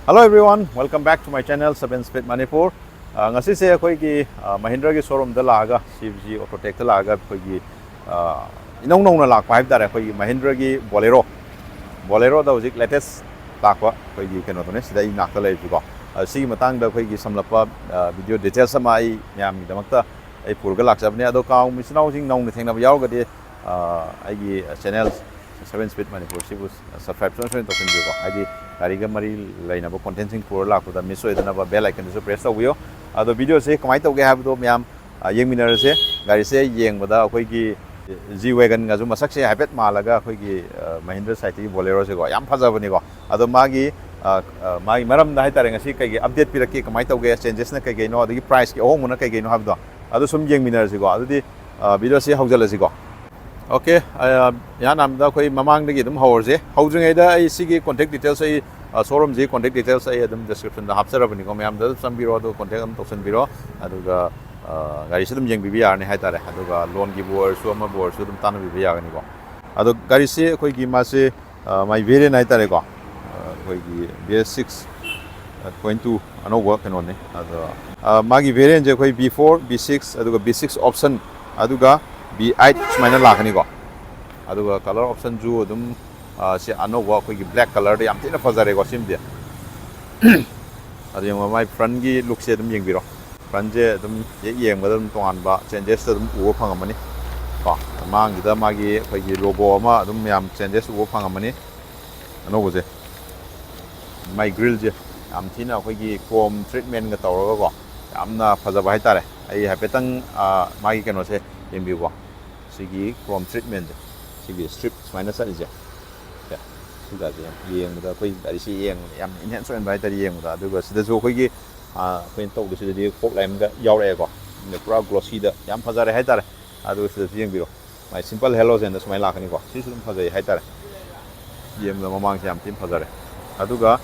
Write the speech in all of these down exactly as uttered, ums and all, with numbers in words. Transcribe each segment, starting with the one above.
Hello everyone, welcome back to my channel seven Speed Manipur. ꯑ, ꯉꯁꯤꯁꯦ ꯑꯩꯈꯣꯏꯒꯤ, ꯑ, ꯃꯍꯤꯟꯗ꯭ꯔꯒꯤ ꯁꯣꯔꯨꯝꯗ ꯂꯥꯛꯑꯒ, ꯁꯤ ꯕꯤ ꯖꯤ ꯑꯣꯇꯣꯇꯦꯛꯇ ꯂꯥꯛꯑꯒ ꯑꯩꯈꯣꯏꯒꯤ, ꯑ, ꯏꯅꯧ ꯅꯧꯅ ꯂꯥꯛꯄ ꯍꯥꯏꯕ ꯇꯥꯔꯦ, ꯑꯩꯈꯣꯏꯒꯤ ꯃꯍꯤꯟꯗ꯭ꯔꯒꯤ ꯕꯣꯂꯦꯔꯣ, ꯕꯣꯂꯦꯔꯣꯗ ꯍꯧꯖꯤꯛ ꯂꯦꯇꯦꯁ ꯂꯥꯛꯄ ꯑꯩꯈꯣꯏꯒꯤ ꯀꯩꯅꯣꯗꯨꯅꯦ, ꯁꯤꯗ ꯑꯩ ꯏꯅꯥꯛꯇ ꯂꯩꯔꯤꯁꯤꯀꯣ꯫ ꯑ, ꯁꯤꯒꯤ ꯃꯇꯥꯡꯗ ꯑꯩꯈꯣꯏꯒꯤ ꯁꯝꯂꯞꯄ, ꯑ, ꯚꯤꯗꯤꯑꯣ ꯗꯤꯇꯦꯜꯁ ꯑꯃ ꯑꯩ ꯃꯌꯥꯝꯒꯤꯗꯃꯛꯇ ꯑꯩ ꯄꯨꯔꯒ ꯂꯥꯛꯆꯕꯅꯦ꯫ ꯑꯗꯣ ꯀꯥꯎ ꯏꯆꯤꯟ ꯏꯅꯥꯎꯁꯤꯡ ꯅꯧꯅ ꯊꯦꯡꯅꯕ ꯌꯥꯎꯔꯒꯗꯤ, ꯑ, ꯑꯩꯒꯤ ꯆꯦꯅꯦꯜ ꯁꯕꯦꯟ ꯁ꯭ꯄꯤꯗ ꯃꯅꯤꯄꯨꯔ ꯁꯤꯕꯨ ꯁꯕꯁꯀ꯭ꯔꯥꯏꯕ ꯁꯣꯏ ꯁꯣꯏꯅ ꯇꯧꯁꯤꯟꯕꯤꯌꯨꯀꯣ꯫ ꯍꯥꯏꯗꯤ ꯒꯥꯔꯤꯒ ꯃꯔꯤ ꯂꯩꯅꯕ ꯀꯣꯟꯇꯦꯟꯁꯤꯡ ꯄꯨꯔ ꯂꯥꯛꯄꯗ ꯃꯤꯁ ꯑꯣꯏꯗꯅꯕ ꯕꯦꯜ ꯑꯥꯏꯀꯟꯗꯨꯁꯨ ꯄ꯭ꯔꯦꯁ ꯇꯧꯕꯤꯌꯨ꯫ ꯑꯗꯣ ꯚꯤꯗꯤꯑꯣꯁꯦ ꯀꯃꯥꯏꯅ ꯇꯧꯒꯦ ꯍꯥꯏꯕꯗꯣ ꯃꯌꯥꯝ, ꯑ, ꯌꯦꯡꯃꯤꯟꯅꯔꯁꯦ꯫ ꯒꯥꯔꯤꯁꯦ ꯌꯦꯡꯕꯗ ꯑꯩꯈꯣꯏꯒꯤ ꯖꯤ ꯋꯦꯒꯟꯒꯁꯨ ꯃꯁꯛꯁꯦ ꯍꯥꯏꯐꯦꯠ ꯃꯥꯜꯂꯒ ꯑꯩꯈꯣꯏꯒꯤ, ꯑ, ꯃꯍꯤꯟꯗ꯭ꯔ ꯁꯥꯏꯠꯇꯒꯤ ꯕꯣꯂꯦꯔꯣꯁꯦꯀꯣ ꯌꯥꯝ ꯐꯖꯕꯅꯤꯀꯣ꯫ ꯑꯗꯣ ꯃꯥꯒꯤ, ꯑ, ꯑ, ꯃꯥꯒꯤ ꯃꯔꯝꯗ ꯍꯥꯏꯇꯥꯔꯦ, ꯉꯁꯤ ꯀꯩꯀꯩ ꯑꯞꯗꯦꯠ ꯄꯤꯔꯛꯀꯦ, ꯀꯃꯥꯏꯅ ꯇꯧꯒꯦ, ꯆꯦꯟꯖꯦꯁꯅ ꯀꯩ ꯀꯩꯅꯣ, ꯑꯗꯒꯤ ꯄ꯭ꯔꯥꯏꯁꯀꯤ ꯑꯍꯣꯡꯕꯅ ꯀꯩ ꯀꯩꯅꯣ ꯍꯥꯏꯕꯗꯣ, ꯑꯗꯨ ꯁꯨꯝ ꯌꯦꯡꯃꯤꯟꯅꯔꯁꯤꯀꯣ꯫ ꯑꯗꯨꯗꯤ, ꯑ, ꯚꯤꯗꯤꯑꯣꯁꯤ ꯍꯧꯖꯤꯜꯂꯁꯤꯀꯣ꯫ ꯑꯣꯀꯦ, ꯑ, ꯏꯍꯥꯟ ꯍꯥꯟꯕꯗ ꯑꯩꯈꯣꯏ ꯃꯃꯥꯡꯗꯒꯤ ꯑꯗꯨꯝ ꯍꯧꯔꯁꯦ꯫ ꯍꯧꯗ꯭ꯔꯤꯉꯩꯗ ꯑꯩ ꯁꯤꯒꯤ ꯀꯣꯟꯇꯦꯛ ꯗꯤꯇꯦꯜꯁ ꯑꯩ, ꯑ, ꯁꯣꯔꯨꯝꯁꯤꯒꯤ ꯀꯣꯟꯇꯦꯛ ꯗꯤꯇꯦꯜꯁ ꯑꯩ ꯑꯗꯨꯝ ꯗꯤꯁꯀ꯭ꯔꯤꯞꯁꯟꯗ ꯍꯥꯞꯆꯔꯕꯅꯤꯀꯣ, ꯃꯌꯥꯝꯗ ꯑꯗꯨꯝ ꯆꯪꯕꯤꯔꯣ, ꯑꯗꯨꯒ ꯀꯣꯟꯇꯦꯛ ꯑꯗꯨꯝ ꯇꯧꯁꯟꯕꯤꯔꯣ꯫ ꯑꯗꯨꯒ, ꯑ, ꯒꯥꯔꯤꯁꯨ ꯑꯗꯨꯝ ꯌꯦꯡꯕꯤꯕ ꯌꯥꯔꯅꯤ ꯍꯥꯏꯇꯥꯔꯦ꯫ ꯑꯗꯨꯒ ꯂꯣꯟꯒꯤꯕꯨ ꯑꯣꯏꯔꯁꯨ ꯑꯃꯕꯨ ꯑꯣꯏꯔꯁꯨ ꯑꯗꯨꯝ ꯇꯥꯟꯅꯕꯤꯕ ꯌꯥꯒꯅꯤꯀꯣ꯫ ꯑꯗꯣ ꯒꯥꯔꯤꯁꯦ ꯑꯩꯈꯣꯏꯒꯤ ꯃꯥꯁꯦ, ꯑ, ꯃꯥꯏ ꯚꯦꯔꯤꯌꯟ ꯍꯥꯏꯇꯥꯔꯦꯀꯣ, ꯑ, ꯑꯩꯈꯣꯏꯒꯤ ꯕꯤ ꯑꯦꯁ ꯁꯤꯛꯁ ꯄꯣꯏꯟ ꯇꯨ ꯑꯅꯧꯕ ꯀꯩꯅꯣꯅꯤ꯫ ꯑꯗꯣ, ꯑ, ꯃꯥꯒꯤ ꯚꯦꯔꯤꯌꯟꯁꯦ ꯑꯩꯈꯣꯏ ꯕꯤ ꯐꯣꯔ, ꯕꯤ ꯁꯤꯛꯁ, ꯑꯗꯨꯒ ꯕꯤ ꯁꯤꯛꯁ ꯑꯣꯞꯁꯟ, ꯑꯗꯨꯒ ꯕꯤ ꯑꯩꯠ ꯁꯨꯃꯥꯏꯅ ꯂꯥꯛꯀꯅꯤꯀꯣ꯫ ꯑꯗꯨꯒ ꯀꯂꯔ ꯑꯣꯞꯁꯟꯁꯨ ꯑꯗꯨꯝ, ꯑ, ꯁꯤ ꯑꯅꯧꯕ ꯑꯩꯈꯣꯏꯒꯤ ꯕ꯭ꯂꯦꯛ ꯀꯂꯔꯗ ꯌꯥꯝ ꯊꯤꯅ ꯐꯖꯔꯦꯀꯣ ꯁꯤꯃꯗꯤ꯫ ꯑꯗꯨ ꯌꯦꯡꯉꯣ, ꯃꯥꯏ ꯐ꯭ꯔꯟꯒꯤ ꯂꯨꯛꯁꯦ ꯑꯗꯨꯝ ꯌꯦꯡꯕꯤꯔꯣ꯫ ꯐ꯭ꯔꯟꯁꯦ ꯑꯗꯨꯝ ꯍꯦꯛ ꯌꯦꯡꯕꯗ ꯑꯗꯨꯝ ꯇꯣꯉꯥꯟꯕ ꯆꯦꯟꯖꯦꯁꯇ ꯑꯗꯨꯝ ꯎꯕ ꯐꯪꯉꯝꯃꯅꯤ ꯀꯣ꯫ ꯃꯃꯥꯡꯁꯤꯗ ꯃꯥꯒꯤ ꯑꯩꯈꯣꯏꯒꯤ ꯂꯣꯒꯣ ꯑꯃ ꯑꯗꯨꯝ ꯌꯥꯝ ꯆꯦꯟꯖꯦꯁ ꯎꯕ ꯐꯪꯉꯝꯃꯅꯤ꯫ ꯑꯅꯧꯕꯁꯦ, ꯃꯥꯏ ꯒ꯭ꯔꯤꯜꯁꯦ ꯌꯥꯝ ꯊꯤꯅ ꯑꯩꯈꯣꯏꯒꯤ ꯀ꯭ꯔꯣꯝ ꯇ꯭ꯔꯤꯠꯃꯦꯟꯒ ꯇꯧꯔꯒꯀꯣ, ꯌꯥꯝꯅ ꯐꯖꯕ ꯍꯥꯏꯇꯥꯔꯦ꯫ ꯑꯩ ꯍꯥꯏꯐꯦꯠꯇꯪ, ꯑ, ꯃꯥꯒꯤ ꯀꯩꯅꯣꯁꯦ ꯌꯦꯡꯕꯤꯌꯨꯀꯣ꯫ ꯁꯤꯒꯤ ꯀ꯭ꯔꯣꯝ ꯇ꯭ꯔꯤꯠꯃꯦꯟꯁꯦ, ꯁꯤꯒꯤ ꯁ꯭ꯇ꯭ꯔꯤꯞ ꯁꯨꯃꯥꯏꯅ ꯆꯠꯂꯤꯁꯦ, ꯁꯦ, ꯁꯤꯒꯁꯦ ꯌꯦꯡꯕꯗ, ꯑꯩꯈꯣꯏ ꯒꯥꯔꯤꯁꯤ ꯌꯦꯡꯕꯗ ꯌꯥꯝ ꯏꯟꯍꯦꯟꯁ ꯑꯣꯏꯍꯟꯕ ꯍꯥꯏꯇꯥꯔꯦ ꯌꯦꯡꯕꯗ꯫ ꯑꯗꯨꯒ ꯁꯤꯗꯁꯨ ꯑꯩꯈꯣꯏꯒꯤ, ꯑ, ꯑꯩꯈꯣꯏꯅ ꯇꯧꯕꯁꯤꯗꯗꯤ ꯐꯣꯛ ꯂꯥꯏꯠ ꯑꯃꯒ ꯌꯥꯎꯔꯛꯑꯦꯀꯣ, ꯑꯗꯨꯅ ꯄꯨꯔꯥ ꯒ꯭ꯂꯣꯁꯤꯗ ꯌꯥꯝ ꯐꯖꯔꯦ ꯍꯥꯏꯇꯥꯔꯦ꯫ ꯑꯗꯨꯒ ꯁꯤꯗꯁꯨ ꯌꯦꯡꯕꯤꯔꯣ, ꯃꯥꯏ ꯁꯤꯝꯄꯜ ꯍꯦꯂꯣꯖꯦꯟꯗ ꯁꯨꯃꯥꯏꯅ ꯂꯥꯛꯀꯅꯤꯀꯣ, ꯁꯤꯁꯨ ꯑꯗꯨꯝ ꯐꯖꯩ ꯍꯥꯏꯇꯥꯔꯦ꯫ ꯌꯦꯡꯕꯗ ꯃꯃꯥꯡꯁꯦ ꯌꯥꯝ ꯊꯤꯅ ꯐꯖꯔꯦ꯫ ꯑꯗꯨꯒ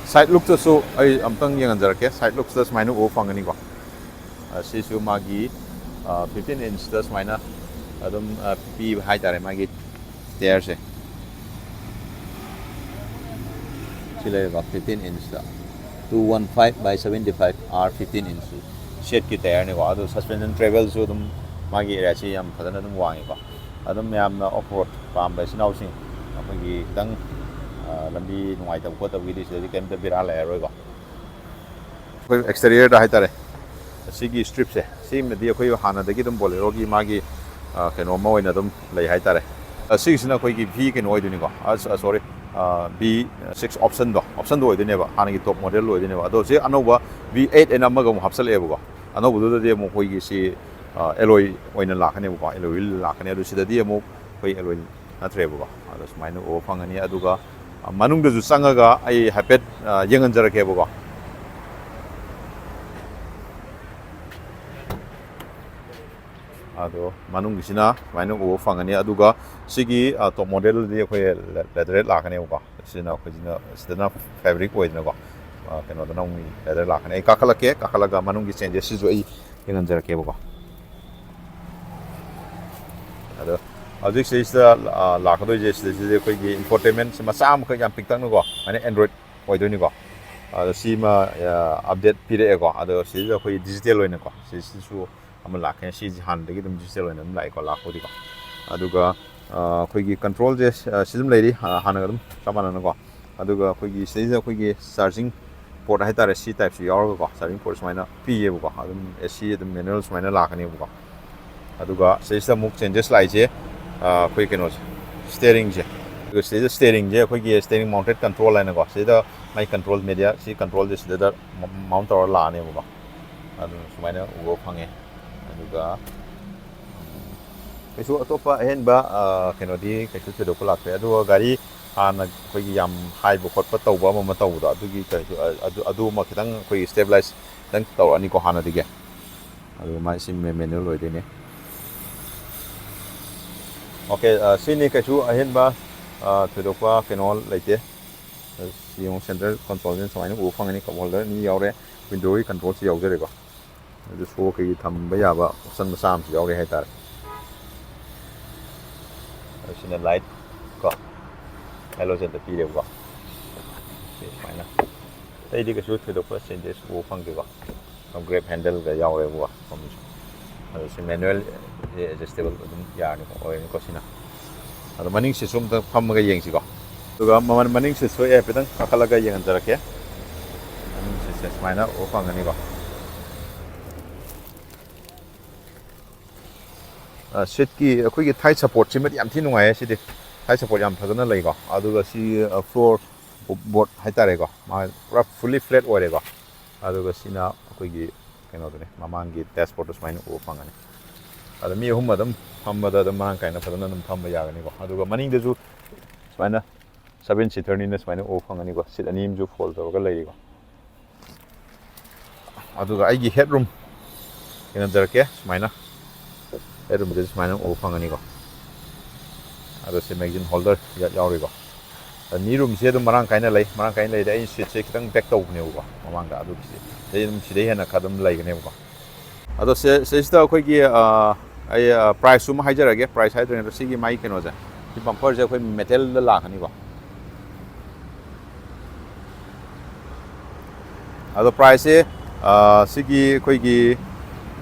ꯁꯥꯏꯠ ꯂꯨꯛꯇꯁꯨ ꯑꯩ ꯑꯝꯇꯪ ꯌꯦꯡꯍꯟꯖꯔꯛꯀꯦ꯫ ꯁꯥꯏꯠ ꯂꯨꯛꯁꯤꯗ ꯁꯨꯃꯥꯏꯅ ꯎꯕ ꯐꯪꯒꯅꯤꯀꯣ꯫ ꯑ, ꯁꯤꯁꯨ ꯃꯥꯒꯤ, ꯑ, ꯐꯤꯐꯇꯤꯟ ꯏꯟꯁꯇ ꯁꯨꯃꯥꯏꯅ ꯑꯗꯨꯝ, ꯑ, ꯄꯤꯕ ꯍꯥꯏꯇꯥꯔꯦ, ꯃꯥꯒꯤ ꯇꯌꯔꯁꯦ꯫ ꯁꯤ ꯂꯩꯔꯦꯀꯣ, fifteen inch ꯇ, two one five by seventy five R fifteen inch ꯁꯦꯠꯀꯤ ꯇꯥꯌꯔꯅꯤꯀꯣ꯫ ꯑꯗꯣ suspension travelꯁꯨ ꯑꯗꯨꯝ ꯃꯥꯒꯤ areaꯁꯤ ꯌꯥꯝ ꯐꯖꯅ ꯑꯗꯨꯝ ꯋꯥꯡꯉꯤꯀꯣ꯫ ꯑꯗꯨꯝ ꯃꯌꯥꯝꯅ off road ꯄꯥꯝꯕ ꯏꯆꯤꯟ ꯏꯅꯥꯎꯁꯤꯡ, ꯑꯩꯈꯣꯏꯒꯤ ꯈꯤꯇꯪ, ꯑ, ꯂꯝꯕꯤ ꯅꯨꯡꯉꯥꯏꯇꯕ ꯈꯣꯠꯇꯕꯒꯤꯗꯤ ꯁꯤꯗꯗꯤ ꯀꯩꯝꯇ ꯕꯦꯔꯥ ꯂꯩꯔꯔꯣꯏꯀꯣ꯫ ꯑꯩꯈꯣꯏ exteriorꯗ ꯍꯥꯏꯇꯥꯔꯦ, ꯑꯁꯤꯒꯤ stripꯁꯦ, ꯁꯤꯃꯗꯤ ꯑꯩꯈꯣꯏ ꯍꯥꯟꯅꯗꯒꯤ ꯑꯗꯨꯝ Boleroꯒꯤ ꯃꯥꯒꯤ, ꯑ, ꯀꯩꯅꯣ ꯑꯃ ꯑꯣꯏꯅ ꯑꯗꯨꯝ ꯂꯩ ꯍꯥꯏꯇꯥꯔꯦ꯫ ꯑ, ꯁꯤꯒꯤꯁꯤꯅ ꯑꯩꯈꯣꯏꯒꯤ V ꯀꯩꯅꯣ ꯑꯣꯏꯗꯣꯏꯅꯤꯀꯣ, ꯑ, ꯁ-, ꯑ, sorry, ꯑ, V six optionꯗꯣ, optionꯗꯣ ꯑꯣꯏꯗꯣꯏꯅꯦꯕ, ꯍꯥꯟꯅꯒꯤ top model ꯑꯣꯏꯗꯣꯏꯅꯦꯕ꯫ ꯑꯗꯣ ꯁꯤ ꯑꯅꯧꯕ V eight ꯑꯅ ꯑꯃꯒ ꯑꯃꯨꯛ ꯍꯥꯞꯆꯜꯂꯛꯑꯦꯕꯀꯣ꯫ ꯑꯅꯧꯕꯗꯨꯗꯗꯤ ꯑꯃꯨꯛ ꯑꯩꯈꯣꯏꯒꯤ ꯁꯤ, ꯑ, alloy ꯑꯣꯏꯅ ꯂꯥꯛꯀꯅꯦꯕꯀꯣ, alloy wheel ꯂꯥꯛꯀꯅꯤ꯫ ꯑꯗꯨ ꯁꯤꯗꯗꯤ ꯑꯃꯨꯛ ꯑꯩꯈꯣꯏ alloy ꯅꯠꯇ꯭ꯔꯦꯕꯀꯣ꯫ ꯑꯗꯣ ꯁꯨꯃꯥꯏꯅ ꯎꯕ ꯐꯪꯒꯅꯤ꯫ ꯑꯗꯨꯒ, ꯑ, ꯃꯅꯨꯡꯗꯁꯨ ꯆꯪꯉꯒ ꯑꯩ ꯍꯥꯏꯐꯦꯠ, ꯑ, ꯌꯦꯡꯍꯟꯖꯔꯛꯀꯦꯕꯀꯣ꯫ ꯑꯗꯣ ꯃꯅꯨꯡꯒꯤꯁꯤꯅ ꯁꯨꯃꯥꯏꯅ ꯎꯕ ꯐꯪꯒꯅꯤ꯫ ꯑꯗꯨꯒ ꯁꯤꯒꯤ, ꯑ, top modelꯗꯤ ꯑꯩꯈꯣꯏ le-, leatherette ꯂꯥꯛꯀꯅꯦꯕꯀꯣ꯫ ꯁꯤꯅ ꯑꯩꯈꯣꯏꯁꯤꯅ, ꯁꯤꯗꯅ fabric ꯑꯣꯏꯗꯅꯀꯣ꯫ ꯑ, ꯀꯩꯅꯣꯗꯅ ꯑꯃꯨꯛ leather ꯂꯥꯛꯀꯅꯤ꯫ ꯑꯩ ꯀꯥꯈꯠꯂꯛꯀꯦ, ꯀꯥꯈꯠꯂꯒ ꯃꯅꯨꯡꯒꯤ changesꯁꯤꯁꯨ ꯑꯩ ꯌꯦꯡꯍꯟꯖꯔꯛꯀꯦꯕꯀꯣ꯫ ꯑꯗꯣ ꯍꯧꯖꯤꯛ ꯁꯤꯗꯩꯁꯤꯗ, ꯑ, ꯂꯥꯛꯀꯗꯣꯏꯁꯦ, ꯁꯤꯗꯩꯁꯤꯗ ꯑꯩꯈꯣꯏꯒꯤ infotainmentꯁꯦ ꯃꯆꯥ ꯑꯃꯈꯛ ꯌꯥꯝ ꯄꯤꯛꯇꯛꯅꯀꯣ, ꯁꯨꯃꯥꯏꯅ Android ꯑꯣꯏꯗꯣꯏꯅꯤꯀꯣ꯫ ꯑꯗꯣ ꯁꯤꯃ, ꯑ, update ꯄꯤꯔꯛꯑꯦꯀꯣ꯫ ꯑꯗꯣ ꯁꯤꯗꯩꯁꯤꯗ ꯑꯩꯈꯣꯏꯒꯤ digital ꯑꯣꯏꯅꯀꯣ, ꯁꯤꯁꯤꯁꯨ ꯑꯃ ꯂꯥꯛꯀꯅꯤ꯫ ꯁꯤꯁꯦ ꯍꯥꯟꯅꯗꯒꯤ ꯑꯗꯨꯝ digital ꯑꯣꯏꯅ ꯑꯗꯨꯝ ꯂꯥꯛꯑꯦꯀꯣ, ꯂꯥꯛꯄꯨꯗꯤꯀꯣ꯫ ꯑꯗꯨꯒ, ꯑ, ꯑꯩꯈꯣꯏꯒꯤ controlꯁꯦ, ꯑ, ꯁꯤ ꯑꯗꯨꯝ ꯂꯩꯔꯤ, ꯑ, ꯍꯥꯟꯅꯒ ꯑꯗꯨꯝ ꯆꯞ ꯃꯥꯟꯅꯅꯀꯣ꯫ ꯑꯗꯨꯒ ꯑꯩꯈꯣꯏꯒꯤ ꯁꯤꯗꯩꯁꯤꯗ ꯑꯩꯈꯣꯏꯒꯤ charging port ꯍꯥꯏꯇꯥꯔꯦ, C typeꯁꯨ ꯌꯥꯎꯔꯒꯀꯣ, charging port ꯁꯨꯃꯥꯏꯅ ꯄꯤꯌꯦꯕꯀꯣ꯫ ꯑꯗꯨꯝ AC ꯑꯗꯨꯝ manual ꯁꯨꯃꯥꯏꯅ ꯂꯥꯛꯀꯅꯦꯕꯀꯣ꯫ ꯑꯗꯨꯒ ꯁꯤꯗꯩꯁꯤꯗ ꯑꯃꯨꯛ changes ꯂꯥꯛꯏꯁꯦ, ꯑ, ꯑꯩꯈꯣꯏ ꯀꯩꯅꯣꯁꯦ, steeringꯁꯦ꯫ ꯑꯗꯨꯒ ꯁꯤꯗꯩꯗ steeringꯁꯦ ꯑꯩꯈꯣꯏꯒꯤ steering mounted control ꯍꯥꯏꯅꯀꯣ, ꯁꯤꯗꯩꯗ ꯃꯥꯏ control media, ꯁꯤ controlꯁꯦ ꯁꯤꯗꯩꯗ mount ꯇꯧꯔ ꯂꯥꯛꯑꯅꯦꯕꯀꯣ꯫ ꯑꯗꯨ ꯁꯨꯃꯥꯏꯅ ꯎꯕ ꯐꯪꯉꯦ꯫ ꯑꯗꯨꯒ, ꯎꯝ, ꯀꯩꯁꯨ ꯑꯇꯣꯞꯄ ꯑꯍꯦꯟꯕ, ꯑ, ꯀꯩꯅꯣꯗꯤ ꯀꯩꯁꯨ ꯊꯣꯏꯗꯣꯛꯄ ꯂꯥꯛꯇ꯭ꯔꯦ꯫ ꯑꯗꯨꯒ ꯒꯥꯔꯤ ꯍꯥꯟꯅ ꯑꯩꯈꯣꯏꯒꯤ ꯌꯥꯝ ꯍꯥꯏꯕ ꯈꯣꯠꯄ ꯇꯧꯕ ꯑꯃ ꯑꯃ ꯇꯧꯕꯗꯣ, ꯑꯗꯨꯒꯤ ꯀꯩꯁꯨ, ꯑ-, ꯑꯗꯨ, ꯑꯗꯨꯃ ꯈꯤꯇꯪ ꯑꯩꯈꯣꯏ stabilize ꯈꯤꯇꯪ ꯇꯧꯔꯛꯑꯅꯤꯀꯣ ꯍꯥꯟꯅꯗꯒꯤ꯫ ꯑꯗꯨ ꯃꯥꯏ ꯁꯤ manual ꯑꯣꯏꯗꯣꯏꯅꯦ꯫ Okay, ꯑ, ꯁꯤꯅꯤ, ꯀꯩꯁꯨ ꯑꯍꯦꯟꯕ, ꯑ, ꯊꯣꯏꯗꯣꯛꯄ ꯀꯩꯅꯣ ꯂꯩꯇꯦ꯫ ꯑ, ꯁꯤ ꯌꯦꯡꯉꯨ, central controlꯁꯤꯅ ꯁꯨꯃꯥꯏꯅ ꯎꯕ ꯐꯪꯒꯅꯤ, cup holder ꯑꯅꯤ ꯌꯥꯎꯔꯦ, windowꯒꯤ controlꯁꯨ ꯌꯥꯎꯖꯔꯦꯀꯣ꯫ ꯑꯗꯨ ꯁꯣ ꯀꯩꯀꯩ ꯊꯝꯕ ꯌꯥꯕ option ꯃꯆꯥ ꯑꯃꯁꯨ ꯌꯥꯎꯔꯦ ꯍꯥꯏꯇꯥꯔꯦ꯫ ꯑꯗꯨ ꯁꯤꯅ light ꯀꯣ, halogenꯗ ꯄꯤꯔꯦꯕꯀꯣ꯫ ꯁꯨꯃꯥꯏꯅ꯫ ꯑꯇꯩꯗꯤ ꯀꯩꯁꯨ ꯊꯣꯏꯗꯣꯛꯄ changes ꯎꯕ ꯐꯪꯗꯦꯀꯣ꯫ Grab handle ꯒ ꯌꯥꯎꯔꯦꯕꯀꯣ ꯁꯣꯝꯁꯨ꯫ ꯑꯗꯣ ꯁꯤ manual, ꯁꯤ adjustable ꯑꯗꯨꯝ ꯌꯥꯔꯅꯤꯀꯣ, ꯑꯣꯏꯔꯅꯤꯀꯣ ꯁꯤꯅ꯫ ꯑꯗꯣ ꯃꯅꯤꯡ seat ꯁꯨ ꯑꯝꯇ ꯐꯝꯃꯒ ꯌꯦꯡꯁꯤꯀꯣ꯫ ꯑꯗꯨꯒ ꯃꯃꯜ ꯃꯅꯤꯡ seat ꯁꯨ ꯑꯩ ꯍꯥꯏꯐꯦꯠꯇꯪ ꯀꯥꯈꯠꯂꯒ ꯌꯦꯡꯍꯟꯖꯔꯛꯀꯦ꯫ ꯃꯅꯤꯡ seat ꯁꯦ ꯁꯨꯃꯥꯏꯅ ꯎꯕ ꯐꯪꯒꯅꯤꯀꯣ꯫ ꯑ, seat ꯀꯤ ꯑꯩꯈꯣꯏꯒꯤ thigh support ꯁꯤꯃꯗꯤ ꯌꯥꯝ ꯊꯤ ꯅꯨꯡꯉꯥꯏꯌꯦ ꯁꯤꯗꯤ꯫ Thigh support ꯌꯥꯝ ꯐꯖꯅ ꯂꯩꯀꯣ꯫ ꯑꯗꯨꯒ ꯁꯤ, ꯑ, floor board ꯍꯥꯏꯇꯥꯔꯦꯀꯣ꯫ ꯃꯥ ꯄꯨꯔꯥ fully flat ꯑꯣꯏꯔꯦꯀꯣ꯫ ꯑꯗꯨꯒ ꯁꯤꯅ ꯑꯩꯈꯣꯏꯒꯤ ꯀꯩꯅꯣꯗꯨꯅꯦ, ꯃꯃꯥꯡꯒꯤ dashboard ꯇꯣ ꯁꯨꯃꯥꯏꯅ ꯎꯕ ꯐꯪꯒꯅꯤ꯫ ꯑꯗ ꯃꯤ ꯑꯍꯨꯝ ꯑꯗꯨꯝ ꯐꯝꯕꯗ ꯑꯗꯨꯝ ꯃꯔꯥꯡ ꯀꯥꯏꯅ ꯐꯖꯅ ꯑꯗꯨꯝ ꯐꯝꯕ ꯌꯥꯒꯅꯤꯀꯣ꯫ ꯑꯗꯨꯒ ꯃꯅꯤꯡꯗꯁꯨ ꯁꯨꯃꯥꯏꯅ seven seater ꯅꯤꯅ ꯁꯨꯃꯥꯏꯅ ꯎꯕ ꯐꯪꯒꯅꯤꯀꯣ꯫ Seat ꯑꯅꯤ ꯑꯃꯁꯨ fold ꯇꯧꯔꯒ ꯂꯩꯔꯤꯀꯣ꯫ ꯑꯗꯨꯒ ꯑꯩꯒꯤ head room ꯌꯦꯡꯍꯟꯖꯔꯛꯀꯦ꯫ ꯁꯨꯃꯥꯏꯅ head room ꯁꯦ ꯁꯨꯃꯥꯏꯅ ꯎꯕ ꯐꯪꯒꯅꯤꯀꯣ꯫ ꯑꯗꯣ ꯁꯤ magazine holder ꯌꯥ-, ꯌꯥꯎꯔꯤꯀꯣ꯫ ꯑꯗ knee room ꯁꯦ ꯑꯗꯨꯝ ꯃꯔꯥꯡ ꯀꯥꯏꯅ ꯂꯩ꯫ ꯃꯔꯥꯡ ꯀꯥꯏꯅ ꯂꯩꯔꯦ꯫ ꯑꯩꯅ seat ꯁꯦ ꯈꯤꯇꯪ back ꯇꯧꯕꯅꯦꯕꯀꯣ ꯃꯃꯥꯡꯗ꯫ ꯑꯗꯨꯒꯤ seat ꯁꯤꯗꯩ ꯑꯗꯨꯝ, ꯁꯤꯗꯩ ꯍꯦꯟꯅ ꯈꯔ ꯑꯗꯨꯝ ꯂꯩꯒꯅꯦꯕꯀꯣ꯫ ꯑꯗꯣ ꯁꯦ-, ꯁꯤꯁꯤꯗ ꯑꯩꯈꯣꯏꯒꯤ, ꯑ, ꯑꯩ, ꯑ, price ꯁꯨ ꯑꯃ ꯍꯥꯏꯖꯔꯒꯦ꯫ Price ꯍꯥꯏꯗ꯭ꯔꯤꯉꯩꯗ ꯁꯤꯒꯤ ꯃꯥꯒꯤ ꯀꯩꯅꯣꯁꯦ, ꯁꯤ bumper ꯁꯦ ꯑꯩꯈꯣꯏ metal ꯗ ꯂꯥꯛꯀꯅꯤꯀꯣ꯫ ꯑꯗꯣ price ꯁꯦ, ꯑ, ꯁꯤꯒꯤ ꯑꯩꯈꯣꯏꯒꯤ,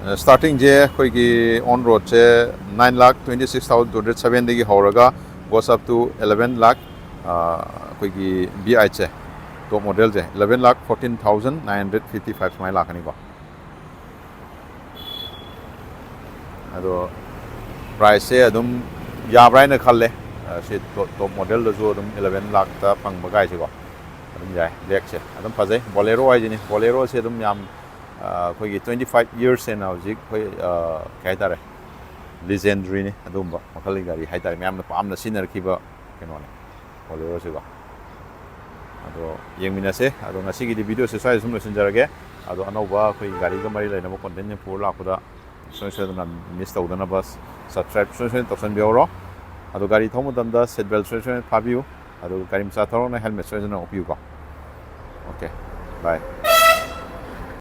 ꯑ, starting ꯁꯦ ꯑꯩꯈꯣꯏꯒꯤ on road say nine lakh twenty six thousand two hundred seven ꯗꯒꯤ ꯍꯧꯔꯒ goes up to eleven lakh, ꯑ, ꯑꯩꯈꯣꯏꯒꯤ V eight ꯁꯦ, top model ꯁꯦ eleven lakh fourteen thousand nine hundred fifty five ꯁꯨꯃꯥꯏꯅ ꯂꯥꯛꯀꯅꯤꯀꯣ꯫ ꯑꯗꯣ price ꯁꯦ ꯑꯗꯨꯝ ꯌꯥꯕ꯭ꯔꯥ ꯍꯥꯏꯅ ꯈꯜꯂꯦ꯫ ꯑ, ꯁꯤ top, top model ꯗꯁꯨ ꯑꯗꯨꯝ eleven lakh ꯇ ꯐꯪꯕ ꯒꯥꯔꯤꯁꯦꯀꯣ꯫ ꯑꯗꯨꯝ ꯌꯥꯏ, black ꯁꯦ ꯑꯗꯨꯝ ꯐꯖꯩ꯫ Bolero ꯍꯥꯏꯁꯤꯅꯤ, Bolero ꯁꯦ ꯑꯗꯨꯝ ꯌꯥꯝ, ꯑ, ꯑꯩꯈꯣꯏꯒꯤ twenty five years ꯍꯦꯟꯅ ꯍꯧꯖꯤꯛ ꯑꯩꯈꯣꯏ, ꯑ, ꯀꯩ ꯍꯥꯏꯇꯥꯔꯦ, legendary ꯅꯤ꯫ ꯑꯗꯨꯒꯨꯝꯕ ꯃꯈꯜꯒꯤ ꯒꯥꯔꯤ ꯍꯥꯏꯇꯥꯔꯦ, ꯃꯌꯥꯝꯅ ꯄꯥꯝꯅ ꯁꯤꯖꯤꯟꯅꯔꯛꯈꯤꯕ ꯀꯩꯅꯣꯅꯦ, Bolero ꯁꯤꯀꯣ꯫ ꯑꯗꯣ ꯌꯦꯡꯃꯤꯟꯅꯁꯦ꯫ ꯑꯗꯣ ꯉꯁꯤꯒꯤꯗꯤ video ꯁꯦ ꯁ꯭ꯋꯥꯏꯗ ꯁꯨꯝ ꯂꯣꯏꯁꯤꯟꯖꯔꯒꯦ꯫ ꯑꯗꯣ ꯑꯅꯧꯕ ꯑꯩꯈꯣꯏꯒꯤ ꯒꯥꯔꯤꯒ ꯃꯔꯤ ꯂꯩꯅꯕ content ꯁꯤꯡ ꯄꯨꯔ ꯂꯥꯛꯄꯗ ꯁꯨꯡꯁꯣꯏ ꯁꯣꯏꯗꯅ miss ꯇꯧꯗꯅꯕ subscribe ꯁꯨꯡꯁꯣꯏ ꯁꯣꯏꯗꯅ ꯇꯧꯁꯟꯕꯤꯍꯧꯔꯣ꯫ ꯑꯗꯣ ꯒꯥꯔꯤ ꯊꯧꯕ ꯃꯇꯝꯗ seat belt ꯁꯨꯡꯁꯣꯏ ꯁꯣꯏꯗꯅ ꯐꯥꯕꯤꯌꯨ꯫ ꯑꯗꯨꯒ ꯒꯥꯔꯤ ꯃꯆꯥ ꯊꯧꯔꯒꯅ helmet ꯁꯣꯏꯗꯅ ꯎꯞꯄꯤꯌꯨꯀꯣ꯫ Okay, bye꯫